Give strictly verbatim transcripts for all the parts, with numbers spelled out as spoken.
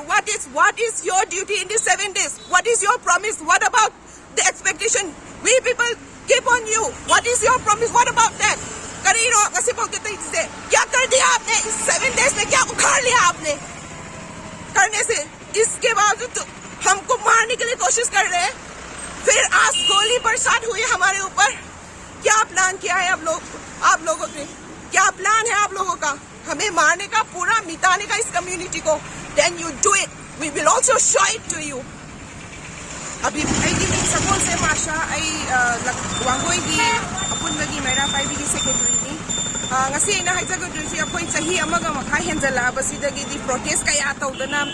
What is, what is your duty in these seven days? What is your promise? What about the expectation we people keep on you? What is your promise? What about that? ꯀꯔꯤꯅꯣ ꯉꯁꯤꯐꯥꯎꯗ ꯇꯧꯔꯤꯁꯦ? क्या कर दिया आपने इस seven days में? क्या उखाड़ लिया आपने? करने से इसके बावजूद तो हमको मारने के लिए कोशिश कर रहे हैं। फिर आज गोली बरसात हुई हमारे ऊपर। क्या प्लान किया है आप लोग, आप लोगों ने? क्या प्लान है आप लोगों का हमें मारने का, पूरा मिटाने का इस कम्युनिटी को? Then you do it. We will also show it to you. ꯑꯕꯤ, ꯑꯩꯒꯤ ꯃꯤꯡ ꯁꯒꯣꯜꯁꯦ ꯃꯥꯁꯥ꯫ ꯑꯩ, ꯑ, ꯂꯛ-, ꯋꯥꯡꯒꯣꯏꯒꯤ ꯑꯄꯨꯟꯕꯒꯤ ꯃꯩꯔꯥ ꯄꯥꯏꯕꯤꯒꯤ ꯁꯦꯀ꯭ꯔꯦꯇꯔꯤꯅꯤ꯫ ꯑ, ꯉꯁꯤ ꯑꯩꯅ ꯍꯥꯏꯖꯒꯗꯣꯏꯁꯤ, ꯑꯩꯈꯣꯏ ꯆꯍꯤ ꯑꯃꯒ ꯃꯈꯥꯏ ꯍꯦꯟꯖꯜꯂꯛꯑꯕꯁꯤꯗꯒꯤꯗꯤ ꯄ꯭ꯔꯣꯇꯦꯁ ꯀꯌꯥ ꯇꯧꯗꯅ,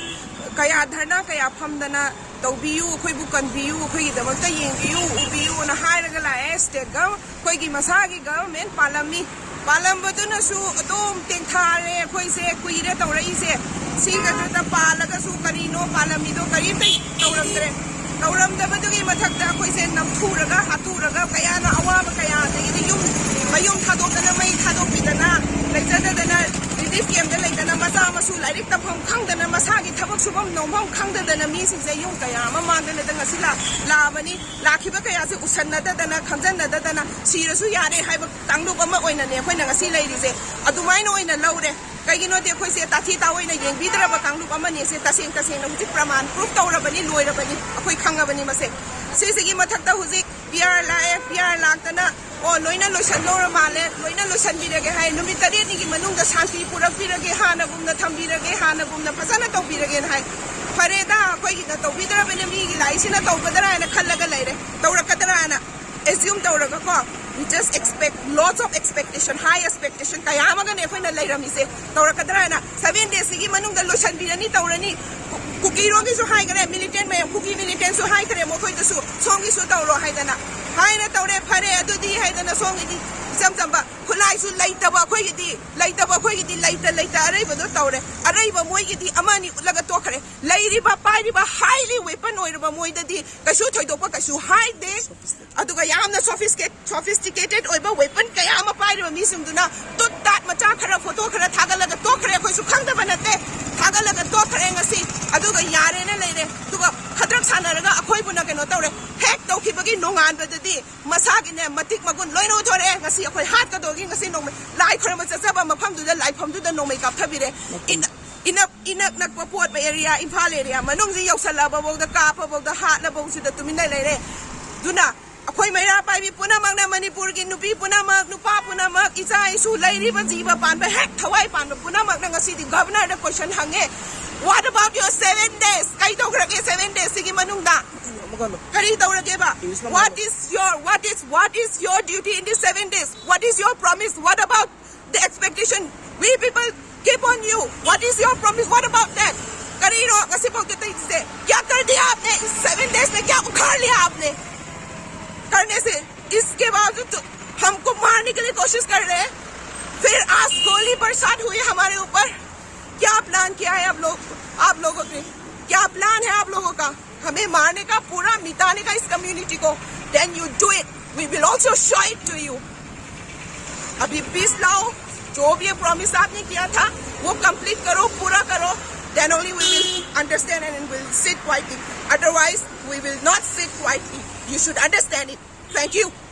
ꯀꯌꯥ ꯙꯔꯅꯥ ꯀꯌꯥ ꯐꯝꯗꯅ, "ꯇꯧꯕꯤꯌꯨ, ꯑꯩꯈꯣꯏꯕꯨ ꯀꯟꯕꯤꯌꯨ, ꯑꯩꯈꯣꯏꯒꯤꯗꯃꯛꯇ ꯌꯦꯡꯕꯤꯌꯨ, ꯎꯕꯤꯌꯨꯅ" ꯍꯥꯏꯔꯒ ꯂꯥꯛꯑꯦ꯫ ꯁ꯭ꯇꯦꯠ ꯒꯚ-, ꯑꯩꯈꯣꯏꯒꯤ ꯃꯁꯥꯒꯤ ꯒꯚꯔꯟꯃꯦꯟꯠ ꯄꯥꯜꯂꯝꯃꯤ꯫ ꯄꯥꯜꯂꯝꯕꯗꯨꯅꯁꯨ ꯑꯗꯨꯝ ꯇꯦꯡꯊꯥꯔꯦ꯫ ꯑꯩꯈꯣꯏꯁꯦ ꯀꯨꯏꯔꯦ ꯇꯧꯔꯛꯏꯁꯦ꯫ ꯁꯤꯒꯗꯨꯗ ꯄꯥꯜꯂꯒꯁꯨ ꯀꯔꯤꯅꯣ ꯄꯥꯜꯂꯝꯃꯤꯗꯣ? ꯀꯔꯤꯝꯇ ꯇꯧꯔꯝꯗ꯭ꯔꯦ꯫ ꯇꯧꯔꯝꯗꯕꯗꯨꯒꯤ ꯃꯊꯛꯇ ꯑꯩꯈꯣꯏꯁꯦ ꯅꯝꯊꯨꯔꯒ ꯍꯥꯠꯇꯨꯔꯒ ꯀꯌꯥꯅ ꯑꯋꯥꯕ ꯀꯌꯥ, ꯑꯗꯒꯤꯗꯤ ꯌꯨꯝ ꯃꯌꯨꯝ ꯊꯥꯗꯣꯛꯇꯅ, ꯃꯩ ꯊꯥꯗꯣꯛꯄꯤꯗꯅ, ꯂꯩꯖꯗꯗꯅ ꯔꯤꯂꯤꯐ ꯀꯦꯝꯞꯇ ꯂꯩꯗꯅ, ꯃꯆꯥ ꯃꯁꯨ ꯂꯥꯏꯔꯤꯛ ꯇꯝꯐꯝ ꯈꯪꯗꯅ, ꯃꯁꯥꯒꯤ ꯊꯕꯛ ꯁꯨꯐꯝ ꯅꯣꯝꯐꯝ ꯈꯪꯗꯗꯅ ꯃꯤꯁꯤꯡꯁꯦ ꯌꯨꯝ ꯀꯌꯥ ꯑꯃ ꯃꯥꯡꯗꯅ ꯉꯁꯤ ꯂꯥ-, ꯂꯥꯛꯑꯕꯅꯤ꯫ ꯂꯥꯛꯈꯤꯕ ꯀꯌꯥꯁꯦ ꯎꯁꯟꯅꯗꯗꯅ, ꯈꯪꯖꯟꯅꯗꯗꯅ, ꯁꯤꯔꯁꯨ ꯌꯥꯔꯦ ꯍꯥꯏꯕ ꯀꯥꯡꯂꯨꯞ ꯑꯃ ꯑꯣꯏꯅꯅꯦ ꯑꯩꯈꯣꯏꯅ ꯉꯁꯤ ꯂꯩꯔꯤꯁꯦ꯫ ꯑꯗꯨꯃꯥꯏꯅ ꯑꯣꯏꯅ ꯂꯧꯔꯦ꯫ ꯀꯩꯒꯤꯅꯣꯗꯤ ꯑꯩꯈꯣꯏꯁꯦ ꯇꯥꯊꯤ ꯇꯥꯑꯣꯏꯅ ꯌꯦꯡꯕꯤꯗ꯭ꯔꯕ ꯀꯥꯡꯂꯨꯞ ꯑꯃꯅꯤ꯫ ꯁꯦ ꯇꯁꯦꯡ ꯇꯁꯦꯡꯅ ꯍꯧꯖꯤꯛ ꯄ꯭ꯔꯃꯥꯟ ꯄ꯭ꯔꯨꯐ ꯇꯧꯔꯕꯅꯤ, ꯂꯣꯏꯔꯕꯅꯤ, ꯑꯩꯈꯣꯏ ꯈꯪꯉꯕꯅꯤ ꯃꯁꯦ꯫ ꯁꯤꯁꯤꯒꯤ ꯃꯊꯛꯇ ꯍꯧꯖꯤꯛ ꯄꯤ ꯑꯥꯔ ꯂꯥꯛꯑꯦ, ꯄꯤ ꯑꯥꯔ ꯂꯥꯛꯇꯅ, "ꯑꯣ, ꯂꯣꯏꯅ ꯂꯣꯏꯁꯟꯗꯧꯔ ꯃꯥꯜꯂꯦ, ꯂꯣꯏꯅ ꯂꯣꯏꯁꯟꯕꯤꯔꯒꯦ" ꯍꯥꯏ, "ꯅꯨꯃꯤꯠ ꯇꯔꯦꯠꯅꯤꯒꯤ ꯃꯅꯨꯡꯗ ꯁꯥꯟꯇꯤ ꯄꯨꯔꯛꯄꯤꯔꯒꯦ, ꯍꯥꯟꯅꯒꯨꯝꯅ ꯊꯝꯕꯤꯔꯒꯦ, ꯍꯥꯟꯅꯒꯨꯝꯅ ꯐꯖꯅ ꯇꯧꯕꯤꯔꯒꯦꯅ" ꯍꯥꯏ꯫ ꯐꯔꯦꯗ, ꯑꯩꯈꯣꯏꯒꯤꯅ ꯇꯧꯕꯤꯗ꯭ꯔꯕꯅꯤꯅ ꯃꯤꯒꯤ ꯂꯥꯛꯏꯁꯤꯅ ꯇꯧꯒꯗ꯭ꯔꯥ ꯍꯥꯏꯅ ꯈꯜꯂꯒ ꯂꯩꯔꯦ꯫ ꯇꯧꯔꯛꯀꯗ꯭ꯔꯥ ꯍꯥꯏꯅ ꯑꯦꯖ꯭ꯌꯨꯝ ꯇꯧꯔꯒꯀꯣ, we just expect lots of expectation, high expectation ꯀꯌꯥ ꯑꯃꯒꯅꯦ ꯑꯩꯈꯣꯏꯅ ꯂꯩꯔꯝꯃꯤꯁꯦ꯫ ꯇꯧꯔꯛꯀꯗ꯭ꯔꯥ ꯍꯥꯏꯅ, ꯁꯚꯦꯟ ꯗꯦꯖꯁꯤꯒꯤ ꯃꯅꯨꯡꯗ ꯂꯣꯏꯁꯟꯕꯤꯔꯅꯤ, ꯇꯧꯔꯅꯤ꯫ ꯀꯨ-, ꯀꯨꯀꯤꯔꯣꯝꯒꯤꯁꯨ ꯍꯥꯏꯈ꯭ꯔꯦ, ꯃꯤꯂꯤꯇꯦꯟ ꯃꯌꯥꯝ, ꯀꯨꯀꯤ ꯃꯤꯂꯤꯇꯦꯟꯁꯨ ꯍꯥꯏꯈ꯭ꯔꯦ, ꯃꯈꯣꯏꯗꯁꯨ ꯁꯣꯝꯒꯤꯁꯨ ꯇꯧꯔꯣ ꯍꯥꯏꯗꯅ꯫ ꯍꯥꯏꯅ ꯇꯧꯔꯦ, ꯐꯔꯦ ꯑꯗꯨꯗꯤ ꯍꯥꯏꯗꯅ ꯁꯣꯝꯒꯤꯗꯤ ꯏꯆꯝ ꯆꯝꯕ ꯈꯨꯠꯂꯥꯏꯁꯨ ꯂꯩꯇꯕ ꯑꯩꯈꯣꯏꯒꯤꯗꯤ, ꯂꯩꯇꯕ ꯑꯩꯈꯣꯏꯒꯤꯗꯤ ꯂꯩꯇ ꯂꯩꯇ ꯑꯔꯩꯕꯗꯣ ꯇꯧꯔꯦ꯫ ꯑꯔꯩꯕ ꯃꯣꯏꯒꯤꯗꯤ ꯑꯃꯅꯤ ꯎꯠꯂꯒ ꯇꯣꯛꯈ꯭ꯔꯦ꯫ ꯂꯩꯔꯤꯕ ꯄꯥꯏꯔꯤꯕ highly weapon ꯑꯣꯏꯔꯕ ꯃꯣꯏꯗꯗꯤ ꯀꯩꯁꯨ ꯊꯣꯏꯗꯣꯛꯄ ꯀꯩꯁꯨ ꯍꯥꯏꯗꯦ꯫ ꯑꯗꯨꯒ ꯌꯥꯝꯅ sophisticated, sophisticated ꯑꯣꯏꯕ weapon ꯀꯌꯥ ꯑꯃ ꯄꯥꯏꯔꯤꯕ ꯃꯤꯁꯤꯡꯗꯨꯅ ꯇꯨꯠ ꯇꯥꯠ ꯃꯆꯥ ꯈꯔ, ꯐꯣꯇꯣ ꯈꯔ ꯊꯥꯒꯠꯂꯒ ꯇꯣꯛꯈ꯭ꯔꯦ꯫ ꯑꯩꯈꯣꯏꯁꯨ ꯈꯪꯗꯕ ꯅꯠꯇꯦ, ꯊꯥꯒꯠꯂꯒ ꯇꯣꯛꯈ꯭ꯔꯦ꯫ ꯉꯁꯤ ꯑꯗꯨꯒ ꯌꯥꯔꯦꯅ ꯂꯩꯔꯦ꯫ ꯑꯗꯨꯒ ꯈꯗ꯭ꯔꯛ ꯁꯥꯟꯅꯔꯒ ꯑꯩꯈꯣꯏꯕꯨꯅ ꯀꯩꯅꯣ ꯇꯧꯔꯦ꯫ ꯍꯦꯛ ꯇꯧꯈꯤꯕꯒꯤ ꯅꯣꯡꯉꯥꯟꯕꯗꯗꯤ ꯃꯁꯥꯒꯤꯅꯦ ꯃꯇꯤꯛ ꯃꯒꯨꯟ ꯂꯣꯏꯅ ꯎꯠꯊꯣꯔꯛꯑꯦ꯫ ꯉꯁꯤ ꯑꯩꯈꯣꯏ ꯍꯥꯠꯀꯗꯧꯒꯤ ꯉꯁꯤ ꯅꯣꯡꯃ ꯂꯥꯏ ꯈꯣꯏꯔꯝꯕ ꯆꯠꯆꯕ ꯃꯐꯝꯗꯨꯗ ꯂꯥꯏꯐꯝꯗꯨꯗ ꯅꯣꯡꯃꯩ ꯀꯥꯞꯊꯕꯤꯔꯦ꯫ ꯏꯅꯛ ꯏꯅꯛ ꯅꯛꯄ ꯄꯣꯠ ꯑꯦꯔꯤꯌꯥ, ꯏꯝꯐꯥꯜ ꯑꯦꯔꯤꯌꯥ ꯃꯅꯨꯡꯁꯤ ꯌꯧꯁꯜꯂꯛꯑꯕꯐꯥꯎꯗ ꯀꯥꯞꯄꯐꯥꯎꯗ ꯍꯥꯠꯂꯐꯥꯎꯁꯤꯗ ꯇꯨꯃꯤꯟꯅ ꯂꯩꯔꯦ꯫ ꯑꯗꯨꯅ ꯑꯩꯈꯣꯏ ꯃꯩꯔꯥ ꯄꯥꯏꯕꯤ ꯄꯨꯝꯅꯃꯛꯅ, ꯃꯅꯤꯄꯨꯔꯒꯤ ꯅꯨꯄꯤ ꯄꯨꯝꯅꯃꯛ, ꯅꯨꯄꯥ ꯄꯨꯝꯅꯃꯛ, ꯏꯆꯥ ꯏꯁꯨ ꯂꯩꯔꯤꯕ ꯖꯤꯕ ꯄꯥꯟꯕ ꯍꯦꯛ ꯊꯋꯥꯏ ꯄꯥꯟꯕ ꯄꯨꯝꯅꯃꯛꯅ ꯉꯁꯤꯗꯤ ꯒꯚꯔꯅꯔꯗ ꯀꯣꯏꯁꯟ ꯍꯪꯉꯦ, "What about your seven days? ꯀꯩ ꯇꯧꯈ꯭ꯔꯒꯦ seven days ꯁꯤꯒꯤ ꯃꯅꯨꯡꯗ? ꯀꯔꯤ ꯇꯧꯔꯒꯦꯕ? What is your, what is, what is your duty in this seven days? What is your promise? What about the expectation we people keep on you? What is your promise? What about that?" ꯀꯔꯤꯅꯣ ꯉꯁꯤꯐꯥꯎꯗ ꯇꯧꯔꯤꯁꯦ? क्या कर दिया आपने इस seven days में? क्या उखाड़ लिया आपने? करने से, इसके बावजूद तो हमको मारने के लिए कोशिश कर रहे हैं। फिर आज गोली बरसात हुई हमारे ऊपर। क्या प्लान किया है आप लोग, आप लोगों के? क्या प्लान है आप लोगों का हमें मारने का, पूरा मिटाने का इस कम्युनिटी को? Then you do it, we will also show it to you. अभी पीस लाओ, जो भी ये प्रॉमिस आपने किया था वो कंप्लीट करो, पूरा करो। Then only we will understand and we'll sit quietly. Otherwise we will not sit quietly. You should understand it. Thank you.